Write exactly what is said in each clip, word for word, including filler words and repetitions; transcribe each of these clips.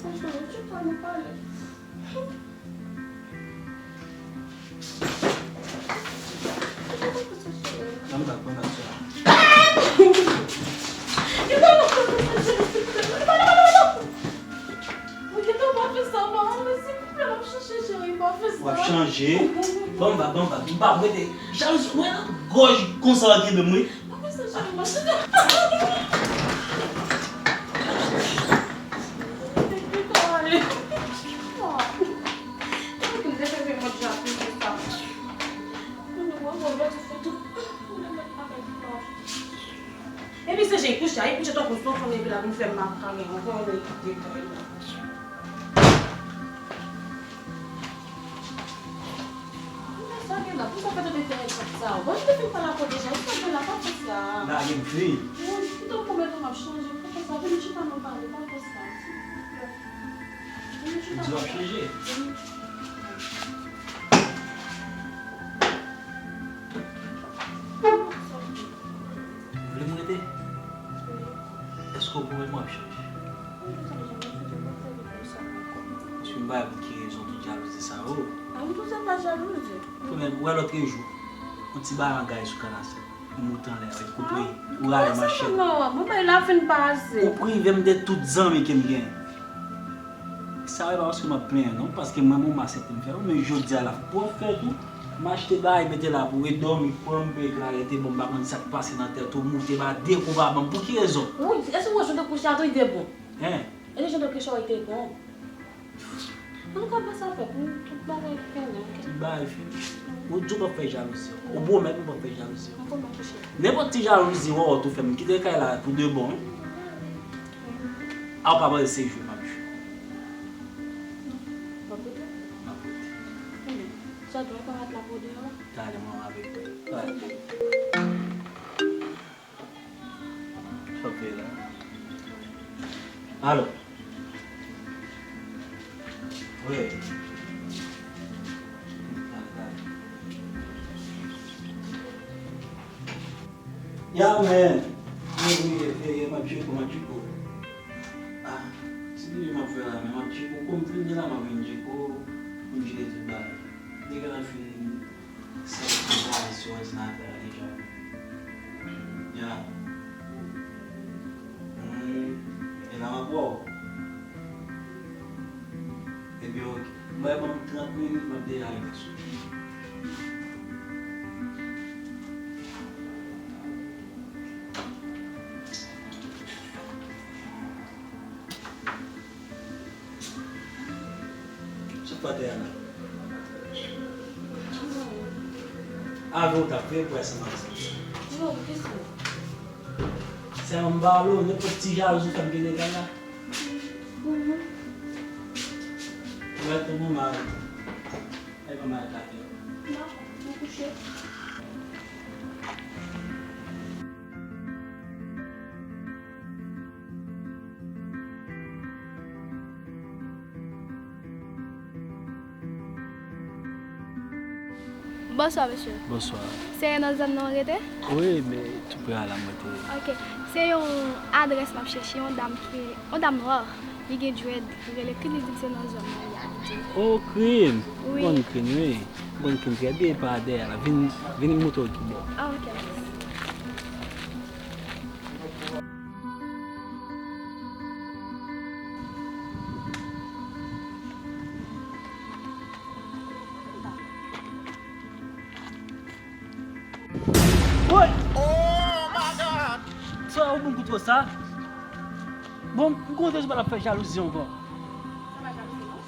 Franchman, yon ti tan nou pale. Ban m bag, ban m bag sa. Mwen gentan pa fè sa, mwen, silvouplè, m ap chanje, cheri, pa fè sa. W ap chanje? Ban m bag, ban m bag. M pa prete. Jalouzi, wè nan gòj konsa w kenbe m, wi. Pa fè sa, cheri, m ap chanje. Gentan ale. Mwen te fè mwen di ap fè sa. Mwen wè mwen lòt fè tou. Epi se jan li kouche a, li kouche tankou son fanm epi l ap vin fè m makaren ankò, men ki detay la. Sa gen la, pou sa fè tout enteresan sa. Bon, li te fin pale ak ou deja, sa gen la, pa fè sa. Lage m fini. Bon, pito m pwomèt ou m ap chanje, pa fè sa, vin chita nou pale, pa fè sa, silvouplè. Vin chita nou pale. Ou di w ap chanje? Vin. Ou vle m rete? Èske w pwomèt mwen w ap chanje? Èske m pa wè pou ki rezon tout jalouzi sa yo? A, m tou se pa jalouzi. Ou menm, ou wè lòt jou, yon ti bagay sou kanal sa. Ou moute anlè, ou koupe, ou rale manchèt. Non, mwen bay la fin pase. Ou prive m de tout zanmi ke m gen. Sa e pa paske m ap plenyen non, paske mwen menm m aksepte m fè wi, men jodi a la fò fè tou, m achte bagay mete la pou e dòmi, pran m peye klarete, bon m pa konn sa k pase nan tèt ou, moute ba de kou ba ban m, pou ki rezon? Wi, èske w wè jan w te kouche a tou li te bon? Hein? Èske jan w te kouche a li te bon? An nou ka ba sa fèt, nou tout bagay fini, oke? Tout bagay fini. Ou di w p ap fè jalouzi ankò, ou pwomèt ou p ap fè jalouzi ankò. Ankò m ap kouche. Nenpòt ti jalouzi w wè w tou fè m kite kay la pou de bon. A w pa panse se jwe m ap jwe? M ap rete. M ap rete. Ebyen, sa dwe pa ret la pou deyò. Talè mwen avèk ou. Talè. Sa w fè la? Alo. Wi. Talè, talè. Ya, men. Mwen vini fè, m ap tcheko, m ap tcheko. Ah, ti bebe m ap fè la, men m ap tcheko. Kou m fin de la, m ap vin tcheko. Pou m tcheke tout bagay. Depi l ap fin, se pou travay sou òdinatè a deja. Ya. Hmm. E la m ap wè w. Ebyen, oke. Mwen, ban m trant minit, m ap deja rive sou. Sou pate a la. Avè w t ap fè pou ansanm ak sa. Yo, kisa? Se yon balo, nenpòt ti jalouzi fè m gen dega la. Mhm. Ou wè tonton mari. Ay, manman al kafe. Non, mwen kouche. Bonswa, mesye. Bonswa. Se nan zòn nan w rete? Wi, men tou pre a la m rete. Ok. Se yon adrès m ap chèche, yon dam ki, yon dam nwa. Li gen dread, li rele Queen, li di se nan zòn nan li abite. Oh, Queen! Wi. M konn Queen, wi. M konn Queen trè byen, pa dèyè la. Vin, vin m montre w ki bò. Ah, ok. Woy! Oh my God! Sa ou bon pou twò sa? Bon, m kontan se pa l ap fè jalouzi ankò.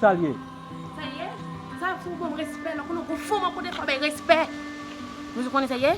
Sa l ye? Sa ye? Sa sou bon respè, lè konnen gon fanm an kote fò bay respè. Ou konnen sa ye?